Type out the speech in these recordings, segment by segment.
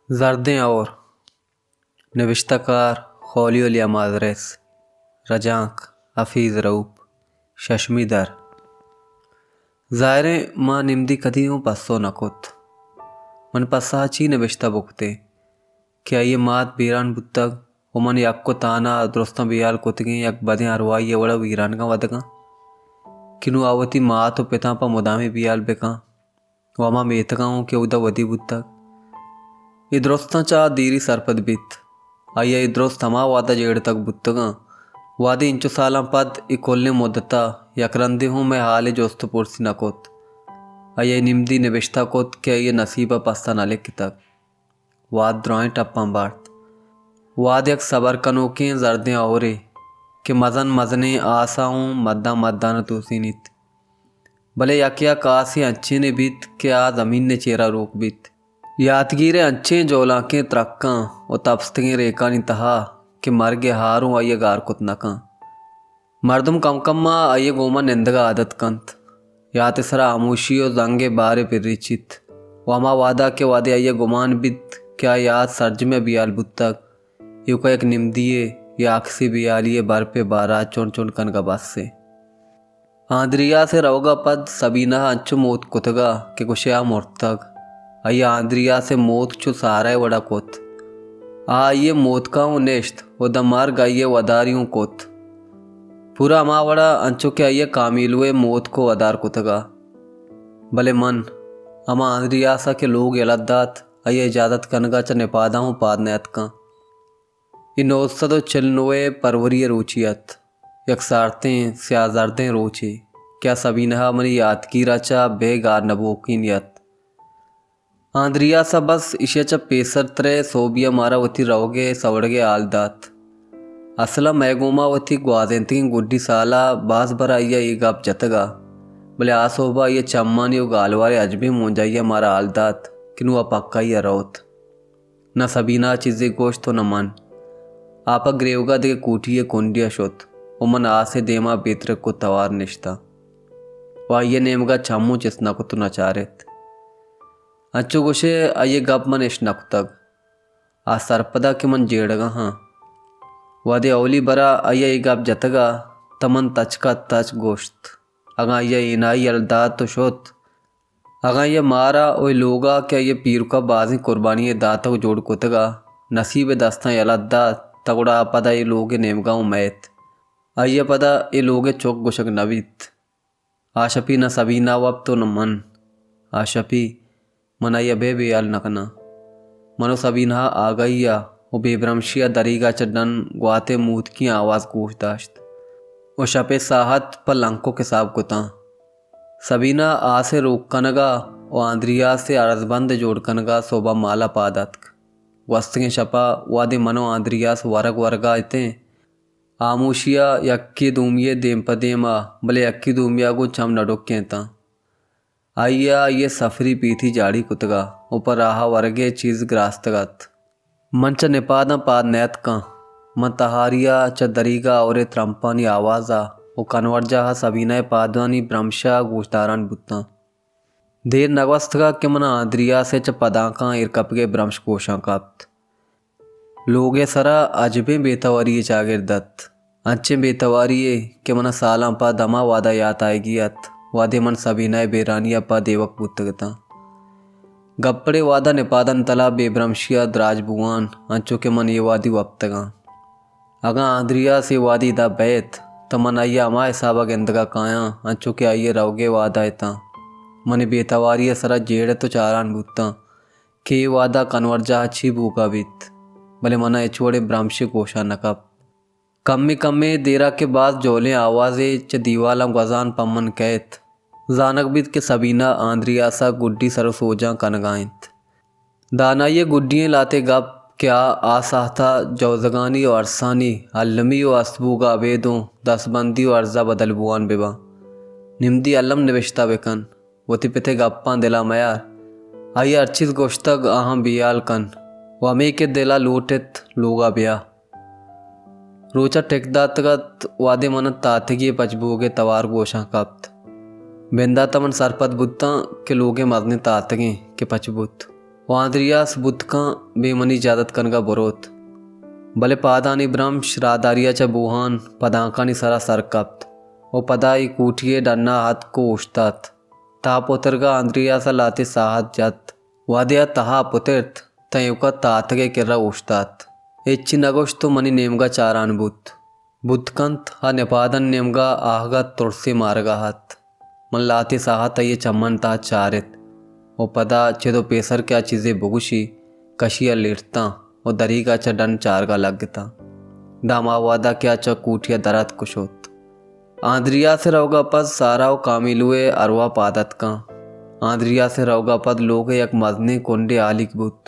زردیں ہئور۔ نبشتہ کار: خولیو لیامادریس۔ رجانک: حفیظ رؤف۔ ششمی در۔ ظاہریں ما نمدی کدی اوں پسو نہ کت۔ من پسہ ءَ چی نبشتہ بکتیں کہ آئی ءِ مات بیران بوتگ ءُ من یک ءُ تہنا درستاں بیال کتگیں یک بدیں ارواہے ءِ وڑا ویرانگاں ودگاں کہ نوں آ وتی مات ءُ پتاں پہ مدامی بیال بکن ءُ ہما میتگاں اوں کہ اودا ودی بوتگ۔ اے درستاں چہ آ دیری سرپد بیت۔ آئی ءَ اے درست ہما وہد ءَ جیڑتگ بوتگاں، وہدے انچو سالاں پد اے کلیں مدت ءَ یک رندے ہوں مئے حال ءِ جست ءُ پرسی نہ کت۔ آئی ءَ اے نمدی نبشتہ کت کہ آئی ءِ نصیب ءَ پسہ نہ لکتگ۔ وہد درائیں ٹپاں بارت۔ وہد یک سبر کنوکیں زردیں ہئورے کہ مزن مزنیں آساں اوں مدان مدان ءَ توسینیت۔ بلے یک یک آسے انچینے بیت کہ آ زمین ءِ چیرا روک بیت۔ یاتگیر ءِ انچیں جولانکیں ترکاں ءُ تپستگیں ریکانی تہا کہ مرگ ءِ ہار اوں آئی ءَ گار کت نہ کن۔ مردم کم کم ءَ آئی ءِ گوما نندگ ءَ عادت کنت۔ یات ءِ سرا ہاموشی ءُ زنگ ءِ بارے پریچیت ءُ ہما وہدا کہ وہدے آئی ءَ گمان بیت کہ آ یات سرجم ءَ بیال بوتگ، ایوکا یک نمدی یے یا اکسی بیالی یے برپ ءِ بارا چنڈ چنڈ کنگ ءَ بس ایں۔ آندریاس ءِ روگ ءَ پد سبینہ ءَ انچو موتک کتگ ءَ کہ گوشے آ مرتگ۔ آئی ءَ آندریاس ءِ موتک چو سارہ ءِ وڑا کت۔ آ آئی ءِ موتکا اوں نشت ءُ داں مرگ آئی ءِ وداری اوں کت۔ پورا ہما وڑا انچو کہ آئی ءَ کامیلو ءِ موتک ءُ ودار کتگ ءَ۔ بلے من ہما آندریاس ءَ کہ لوگ یلہ دات، آئی ءَ اجازت کنگ ءَ چہ نپاداں اوں پاد نیاتکاں۔ اے نو سد ءُ چل نو ءِ پروری ءِ روچے ات۔ یک سارتیں سیاہ زردیں روچے کہ آ سبینہ ءَ منی یاتگیر ءَ چہ بے گار نہ بوکینی ات۔ آندریاس ءَ بس ایشی ءَ چہ پیسر ترے سہبی ءَ مارا وتی روگ ءِ سوڑگ ءِ ہال دات۔ اسل ءَ مئے گوما وتی گوازینتگیں گڈی سال ءَ باز بر آئی ءَ اے گپ جتگ ءَ، بلے آ سہب ءَ آئی ءِ چمانی ءُ گالوار ءِ عجبیں مونجائی ءَ مارا ہال دات کہ نوں آ پکائی ءَ روت۔ نہ سبینہ ءَ چیزے گوشت ءُ نہ من۔ آ پہ گریوگ ءَ دگہ کوٹی ءِ کنڈے ءَ شت ءُ من آس ءِ دیما بے ترک ءُ توار نشتاں ءُ آئی ءِ نیمگ ءَ چم اوں چست نہ کت ءُ نہ چارت۔ انچو گوشئے آئی ءِ گپ من اش نہ کتگ۔ آ سرپد ءَ کہ من جیڑگ ءَ آں۔ وہدے اولی بر ءَ آئی ءَ اے گپ جتگ ءَ تہ من تچک ءَ تچک گوشت، اگاں آئی ءَ اینائی یل دات ءُ شت، اگاں آئی ءَ مارا ءُ اے لوگ ءَ کہ آئی ءِ پیرک ءَ بازیں قربانی یے داتگ ءُ جوڑ کتگ ءَ نصیب ءِ دستاں یلہ دات، تہ گڑا آ پدا اے لوگ ءِ نیمگ ءَ اوں مئیت۔ آئی ءَ پدا اے لوگ ءِ چک گوشگ نہ بیت۔ آ شپی نہ سبینہ وپت ءُ نہ من۔ آ شپی من آئی ءَ بے بے ہیال نہ کناں۔ من ءُ سبینہ ءَ آگہی ءَ ءُ بے برمشی ءَ دریگ ءَ چہ ڈن گوات ءِ موتکیں آواز گوش داشت ءُ شپ ءِ ساھت پہ لنکک حساب کتاں۔ سبینہ آس ءِ روک کنگ ءَ ءُ آندریاس ءِ ارزبند ءِ جوڑ کنگ ءَ سہب ءَ مال ءَ پاد اتک۔ گوستگیں شپ ءَ وہدے من ءُ آندریاس ورگ ورگ ءَ اتیں، ہاموشی ءَ یکے دومی ءِ دیم پہ دیم ءَ، بلے یکے دومی ءَ گوں چم نہ ڈکینتاں۔ آئی ءَ آئی ءِ سفری پیتی جاڑی کتگ ءُ پہ راہ ءَ ورگ ءِ چیز گراستگ ات۔ من چہ نپاداں پاد نیاتکاں۔ من تہاری ءَ چہ دریگ ءَ ہئور ءِ ترمپانی آواز ءَ ءُ کنورجاہ ءَ سبینہ ءِ پادانی برمش ءَ گوشداران بوتاں۔ دیر نہ گوستگ ات کہ من ءَ آندریاس ءِ چہ پدانکاں ایر کپگ ءِ برمش گوشاں کپت۔ لوگ ءِ سرا عجبیں بے تواری یے چاگرد ات۔ انچیں بے تواری یے کہ من ءَ سالاں پد ہما وہد ءَ یات آیگی ات، وہدے من سبینہ ءِ بیرانی ءَ پد ایوک بوتگ اتاں۔ گپڑے وہد ءَ نپادانی تل ءَ بے برمشی ءَ دراج بوان، انچو کہ من اے وہدی وپتگ آں۔ اگاں آندریاس اے وہدی ادا بئیت، تہ من آئی ءَ ہما حساب ءَ گندگ ءَ کایاں، انچو کہ آئی ءِ روگ ءِ وہد ءَ اتاں۔ من اے بے تواری ءِ سرا جیڑت ءُ چاران بوتاں کہ اے وہد ءَ کنورجاہ ءَ چی بوگ ءَ بیت، بلے من ءَ ہچ وڑیں برمشے گوش ءَ نہ کپت۔ کمے کمے دیر ءَ کہ باز جہلیں آوازے چہ دیوالاں گوزان پہ من کئیت، زانگ بیت کہ سبینہ آندریاس ءَ گڈی سر ءُ سوجاں کنگ ءَ انت۔ دانائی ءِ گڈی ئیں لہتے گپ کہ آ، آ ساھت ءَ جوزگانی ءُ ارسانی المی ءُ است بوگ ءَ ابید اوں دستبندی ءُ ارز ءَ بدل بوان بہ باں۔ نمدی الم نبشتہ بہ کن۔ وتی پت ءِ گپاں دل ءَ میار۔ آئی ءَ ہرچیز گوشتگ، آھاں بے ہیال کن ءُ ہمے کہ دل ءَ لوٹ ایت، لوگ ءَ بیا۔ روچ ءَ ٹک داتگ ات، وھدے من ءَ تاتگی ءِ پچ بوگ ءِ توار گوشاں کپت۔ بندات ءَ من سرپد بوتاں کہ لوگ ءِ مزنیں تاتگے کہ پچ بوت۔ و آندریاس بوت کن بے منی اجازت کنگا بروت۔ بلے پادانی برمش راہداریا چہ بوہان پدانکانی سرا سر کپت و پدا ای کوٹی ء ڈنا اتک و اوشتات۔ تہا پترگا آندریاس ء لہتے ساہت جت۔ وہدے آ تہا پترت، تاں ایوکا تاتگے کرا اوشتات۔ ہچی نگوشت و منی نیمگا چاران بوت۔ بوت کنت، آ نپادانی نیمگا آہگا ترسے مارگا ات۔ من لہتے ساہت آئی چمانی تہا چارت و پدا چد و پیسر کہ آ چیزے بگوشی، کشیا لیٹتاں و دریگا چہ ڈن چارگا لگتاں۔ داں ہما وہدا کہ آ چہ کوٹیا در اتک و شت۔ آندریاس ء روگ ء پد سارا و کامیلو ء ارواہ پاد اتکاں۔ آندریاس ء روگ ء پد لوگ ء یک مزنیں کنڈے ہالیگ بوت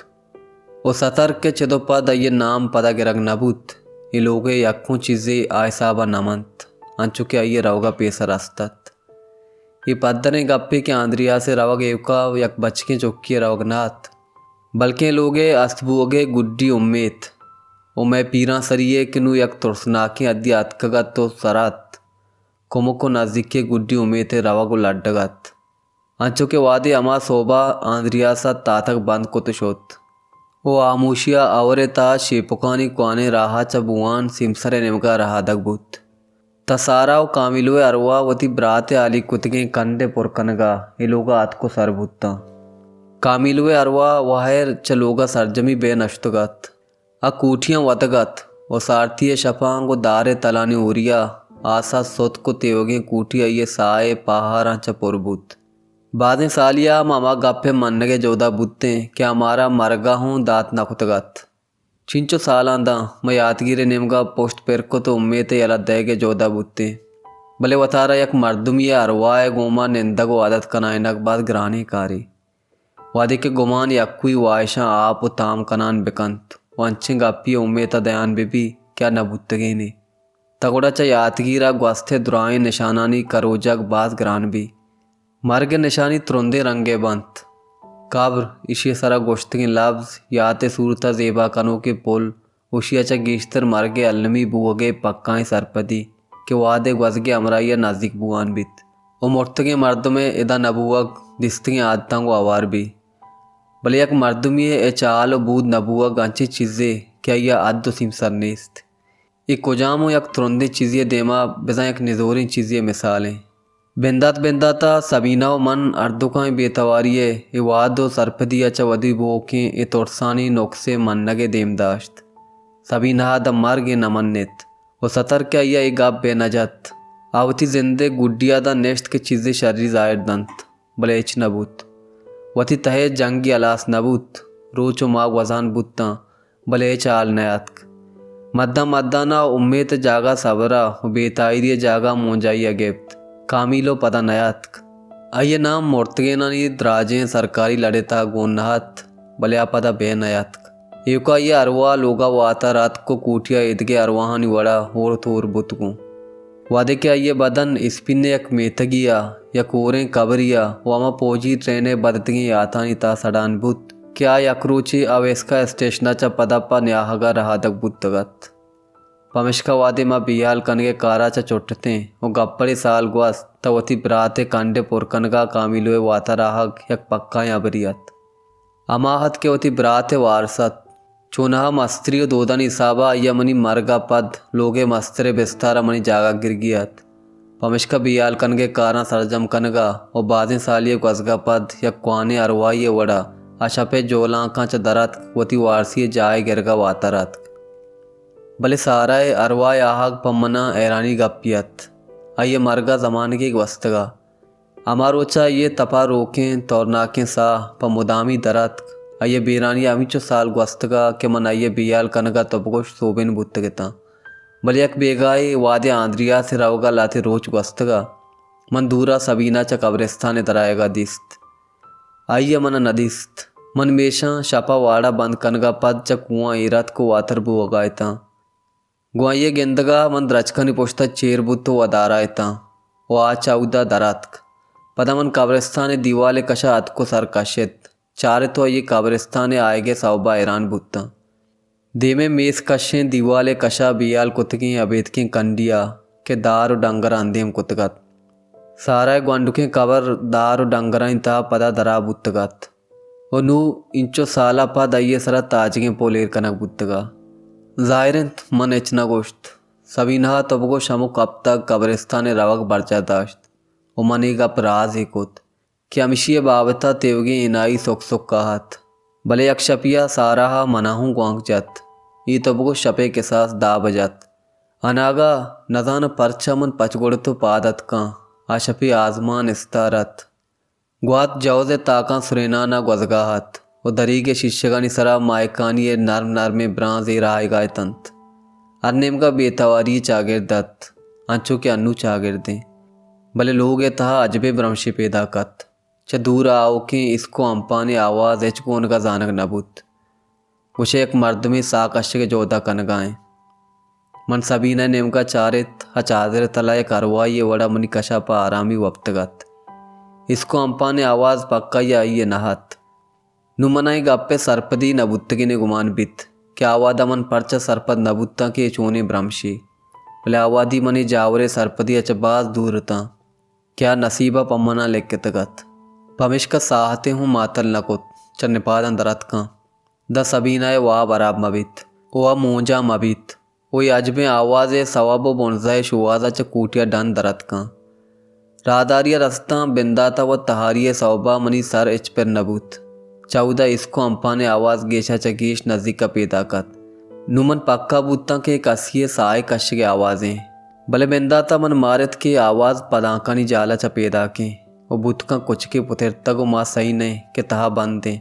و ستر کہ چد و پد آئی ء نام پدا گرگ نہ بوت، اے لوگ ء یکوں چیزے آ حساب ء نہ منت، انچو کہ آئی ء روگ ء پیسر است ات۔ اے پدریں گپے کہ آندریاس ء روگ ایوکا یک بچکیں چکی ء روگ نہ ات، بلکیں لوگ ء است بوگ ء گڈی امیت و مئے پیران سری ء کہ نوں یک ترسناکیں حدی اتکگ ات و سر ات، کمک و نزیکی ء گڈی امیت ء روگ و لڈگ ات۔ انچو کہ وہدے ہما سہب ء آندریاس ء تاتک بند کت شت و ہاموشی ء ہئور ء تہا شیپکانی کوہنیں راہ ء چہ بوان سیمسر ء نیمگ ء رہادگ بوت، تاں سارا و کامیلو ء ارواہ وتی برات ء ہالیگ کتگیں کنڈ ء پر کنگ ء اے لوگ ء اتک و سر بوتاں۔ کامیلو ء ارواہ وہر چہ لوگ ء سرجمی بہ نشتگ ات۔ آ کوٹیاں وتگ ات و سارتی ء شپاں گوں دار ء تلانی ہوری ء آس ء ستک و تیوگیں کوٹی آئی ء ساہ ء پاہاراں چہ پر بوت۔ بازیں سالی ء ما ہما گپ ء منگ ء جہد ء بوتیں کہ آ مارا مرگ ء ہوں دات نہ کتگ ات۔ چنچو سالاں داں مئے یاتگیر ء نیمگ ء پشت پر کت و امیت ء یلہ دئیگ ء جہد ء بوتیں، بلے وتارا یک مردمی ء ارواہ ء گوما نندگ و عادت کنائینگ باز گرانیں کارے۔ وہدے کہ گمان یکوئی واہشاں آپ و تام کنان بکنت و انچیں گپی امیت ء دیان بہ بی کہ آ نہ بوتگینے، تہ گڑا چہ یاتگیر ء گوست ء درائیں نشانانی کروجگ باز گران بی۔ مرگ ء نشانی ترندیں رنگ ء بنت۔ قبر، ایشی ء سرا گوشتگیں لبز، یات ء صورت ء زیبا کنوکیں پل، و ایشی ء چہ گیشتر مرگ ء المی بوگ ء پکائیں سرپدی کہ وہد ء گوزگ ء ہمراہی ء نزیک بوان بیت و مرتگیں مردم ء ادا نہ بوگ دیستگیں عادتاں گوں ہوار بی۔ بلے یک مردمی ء اچ حال و بود نہ بوگ انچیں چیزے کہ آئی ء حد و سیمسر نیست۔ اے کجام و یک ترندیں چیزے ء دیما بزاں یک نزوریں چیزے ء مثال انت۔ بندات بندات ء سبینہ و من ہردوکاں اے بے تواری ء اے وہد و سرپدی ء چہ ودی بوؤکیں اے ترسانی نکس ء منگ ء دیم داشت۔ سبینہ ء داں مرگ ء نہ منت و ستر کہ آئی ء اے گپ بہ نہ جت۔ آ وتی زند ء گڈی ء داں نشت کہ چیزے شری ظاہر دنت، بلے ہچ نہ بوت۔ وتی تہ ء جنگی ہلاس نہ بوت۔ روچ و ماہ گوزان بوتاں۔ بلے ہچ حال نیاتک۔ مدان مدان ء امیت ء جاگہ صبر ء و بے تاہیری ء جاگہ مونجائی ء گپت۔ کامیلو پدا نیاتک۔ آئی ء نام مرتگینانی دراجیں سرکاری لڑ ء تہا گون نہ ات، بلے آ پدا بہ نیاتک۔ ایوکا آئی ء ارواہ لوگ ء واتر اتک و کوٹی ء ایدگہ ارواہانی وڑ ء ہور تور بوت گوں۔ وہدے کہ آئی ء بدن اسپین ء یک میتگی ء، یک ہوریں کبری ء و ہما پوجی ٹرین ء بدتگیں یاتانی تہا سڑان بوت کہ آ یک روچے اویسکا اسٹیشن ء چہ پدا پہ نیاہگ ء رہادگ بوتگ ات۔ پمشکا وہدے ما بیہال کنگ ء کار ء چہ چٹتیں و گپڑے سال گوست تہ وتی برات ء کنڈ ء پر کنگ ء کامیلو ء واتر آہگ یک پکائیں ہبری ات۔ ہما ات کہ وتی برات ء وارس ات۔ چوناہا مستری و دودانی حساب ء آئی ء منی مرگ ء پد لوگ ء مستر ء بستار ء منی جاگہ گرگی ات۔ پمشکا بیہال کنگ ء کاراں سرجم کنگ ء و بازیں سالی ء گوزگ ء پد یک کوہنیں ارواہی ء وڑ ء آ شپ ء جولانکاں چہ در اتک، وتی وارسی ء جاہ ء گرگ ء واتر اتک۔ بلے سارا ء ارواہ ء آہگ پہ من ء حیرانی گپے ات۔ آئی ء مرگ ء زمانگے گوستگ ء ہما روچ ء آئی ء تپا روکیں تورناکیں ساہ پہ مدامی در اتک۔ آئی ء بیرانی ء ہمینچو سال گوستگ ء کہ من آئی ء بیہال کنگ ء تو بگوش سوبین بوتگ اتاں۔ بلے یک بیگاہے وہدے آندریاس ء روگ ء لہتے روچ گوستگ ء من دور ء سبینہ چہ قبرستان ء درآیگ ء دیست۔ آئی ء من ء نہ دیست۔ من میشاں شپ ء واڑ ء بند کنگ ء پد چہ کوہاں ایر اتک و واتر بوگ ء اتاں۔ گوں آئی ء گندگ ء من درچکانی پشت ء چیر بوت و ودار ء اتاں و آ چہ اودا در اتک۔ پدا من قبرستان ء دیوال ء کش ء اتک و سر کشت۔ چارت و آئی ء قبرستان ء آیگ ء سوب ء حیران بوتاں۔ دیم ء میز کشیں دیوال ء کش ء بیہال کتگیں ابیتکیں کنڈی ء کہ دار و ڈنگر ء اندیم کتگ ات۔ سارا ء گونڈکیں قبر دار و ڈنگرانی تہا پدا درا بوتگ ات۔ و نوں انچو سال ءَ پد آئی ءِ سرا تاجگیں پول ایر کنگ بوتگ ات۔ ظاہر انت من ہچ نہ گوشت۔ سبینہ ءَ تو بگوش ہمک ہپتگ قبرستان ءَ روگ برجاہ داشت و من اے گپ رازے کت کہ ہمشی ءِ بابت ءَ تیوگیں انائی سک سک ءَ ات۔ بلے یک شپے ءَ سارہ ءَ من ءَ ہوں گوانک جت۔ اے تو بگوش شپ ءِ کساس دہ بج ات۔ اناگہ نزاناں پرچا من پچ گڑت و پاد اتکاں۔ آ شپے آزمان استار ات۔ گوات جوز ءِ تاکاں سرینان ءَ گوزگا ات و دریگ ءِ شیشگانی سرا ماہکانی ءِ نرم نرمیں برانز ایر آیگا اتنت۔ ہر نیمگا بے تواری چاگرد ات، انچو کہ انوں چاگردیں۔ بلے لوگ ءِ تہا عجبیں برمشے پیداک ات۔ چہ دور ءَ آؤکیں اسک و ہمپانی آواز ہچ گونگا زانگ نہ بوت۔ گوشئے یک مردمے ساہ کشگ ءِ جہد ءَ کنگا انت۔ من سبینہ ءِ نیمگا چارت، آ چادر ءِ تلا یک ارواہی ءِ وڑا منی کش ءَ پہ آرامی وپتگ ات۔ اسک و ہمپانی آواز پکائی ءَ آئی ءِ نہ ات۔ نوں من ءَ اے گپ ءِ سرپدی نہ بوتگینے گمان بیت کہ آ وہدا من پرچا سرپد نہ بوتاں کہ اے چونیں برمشے۔ بلے آ وہدی من اے جاورے سرپدی ءَ چہ باز دور اتاں کہ آ نصیب ءَ پہ من ءَ لکتگ ات۔ پمیشکا ساہتے ہوں ماتل نہ کت، چہ نپاداں در اتکاں۔ داں سبینہ ءِ واب ہراب مہ بیت و آ مونجا مہ بیت و اے عجبیں آواز ءِ سوب و بنزہ ءِ شوہاز ءَ چہ کوٹی ءَ ڈن در اتکاں۔ راہداری ءَ رستاں، بندات ءَ وت تہاری ءِ سوب ءَ منی سر ہچ پر نہ بوت۔ چہ اودا اسک و ہمپان ءِ آواز گیش ءَ چہ گیش نزیک ءَ پیداک ات۔ نوں من پکا بوتاں کہ اے کسی ءِ ساہ ءِ کشگ ءِ آوازیں۔ بلے بندات ءَ من مارت کہ اے آواز پدانکانی جال ءَ چہ پیداکیں۔ و بوت کنت کچکے پترتگ و ما سہی نہ ایں کہ تہا بند ایں۔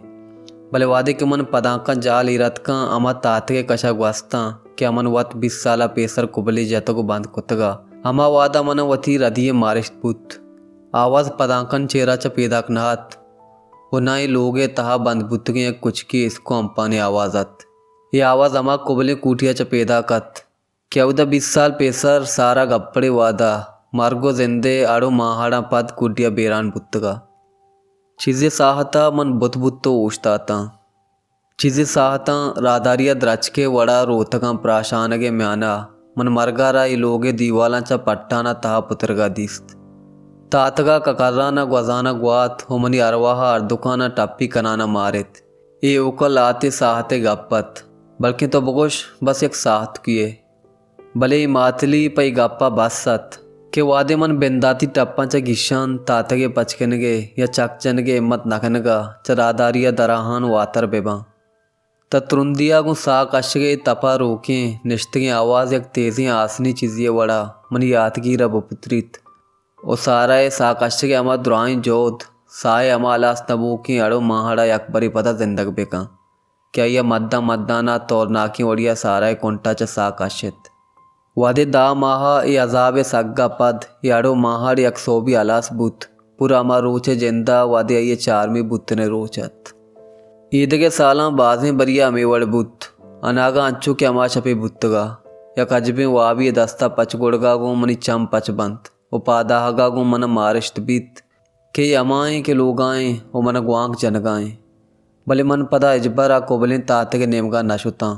بلے وہدے کہ من پدانکاں جال ایر اتکاں، ہما تاتک ءِ کش ءَ گوستاں کہ آ من وت بیست سال ءَ پیسر کبلے جتگ و بند کتگ ءَ، ہما وہد ءَ من ءَ وتی ردی ءِ مارشت بوت۔ آواز پدانکانی چیرا چہ پیداک نہ ات و نہ اے لوگ ءِ تہا بند بوتگیں یک کچکے اسک و ہمپانی آواز ات۔ اے آواز ہما کبلیں کوٹی ءَ چہ پیداک ات کہ اودا بیست سال پیسر سارا گپڑے وہدا مرگ و زندے اڑ و ماہاڑاں پد گڈیا بیران بوتگا۔ چیزے ساہتا من بت بت و اوشتاتاں۔ چیزے ساہتاں راہداریا درچکے وڑا روتگاں پراشانگے میانا من مرگا را اے لوگے دیوالاں چہ پٹانا تہا پترگا دیست۔ تاتگا ککرانا گوزانا گوات و منی ارواہا ہردکانا ٹپی کنانا مارت۔ اے اوکل آتے ساہتے گپ ات، بلکیں تو بگوش بس یک ساہتکیے۔ بلے اے ماتلی پہ اے گپ ء بس ات کہ وہدے من بنداتی ٹپاں چہ گیشان تاتگے پچ کنگے یا چک جنگے ہمت نہ کنگا چہ راہداری ء دراہان واتر بہ باں، تہ ترندی ء گوں ساہ کشگے تپا روکیں نشتگیں آواز یک تیزیں آسنی چیزی ء وڑا منی یاتگیر ء بہ پتریت و سارہ ء ساہ کشگے ہما درائیں جہد، ساہ ء ہما ہلاس نہ بوکیں اڑ و ماہڑا یکبرے پدا زندگ بہ کن۔ کہ آئی ء مدان مدان ء تورناکیں وڑی ء سارہ ء کنٹ ء چہ ساہ کشت۔ وہدے دہ ماہ ء اے عذاب ء سگ ء پد اے اڑ و ماہڑ یک سوبی ہلاس بوت، پورا ہما روچ ء جند ء وہدے آئی ء چارمی بوتن ء روچ ات۔ ایدگہ سالاں بازیں بری ء ہمے وڑ بوت۔ اناگہ انچو کہ ہما شپے بوتگ ء یک عجبیں وابی ء دست ء پچ گڑگ ء گوں منی چم پچ بنت و پادآہگ ء گوں من ء مارشت بیت۔ کہ اے ہمائیں کہ لوگائیں و من ء گوانک جنگائیں۔ بلے من پدا ہچبر آ کبلیں تاتگ ء نیمگا نہ شتاں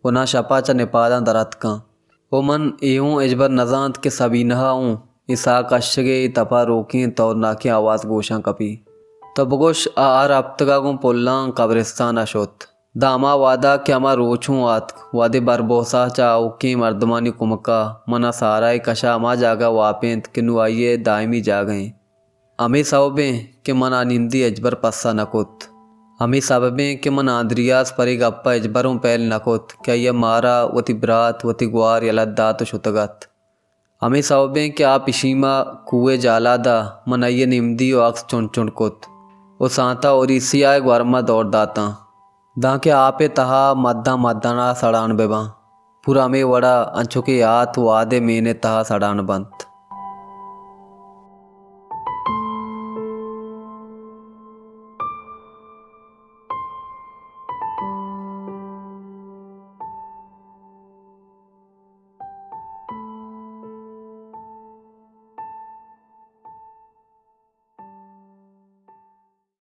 و ناں شپا چہ نپاداں در اتکاں و من اے اوں ہچبر نزانت کہ سبینہ ء اوں اے ساہ کشگ ء اے تپا روکیں تورناکیں آواز گوشاں کپی۔ تو بگوش آ ہر ہپتگا گوں پلاں قبرستان ء شت۔ داں ہما وہدا کہ ہما روچ اوں آتک، وہدے بربوسا چہ آؤکیں مردمانی کمکا من ء سارا ء کشا ہما جاگہ واپینت کہ نوں آئی ء دائمی جاگہ ایں۔ ہمے سوب ایں کہ من آ نمدی ہچبر پسہ نہ کت۔ ہمے سبب ایں کہ من آندریاس پرے گپ ء ہچبر اوں پہل نہ کت کہ آئی ء مارا وتی برات، وتی گوار یلہ دات و شتگ ات۔ ہمے سوب ایں کہ آ پشیما کوہ ء جالاد ء من آئی ء نمدی و عکس چنڈ چنڈ کت و سانتا اوریسیا ء گورما دور داتاں، دانکہ آپ ء تہا مدان مدان ء سڑان بہ باں۔ پورا ہمے وڑا انچو کہ یات وہد ء مین ء تہا سڑان بنت۔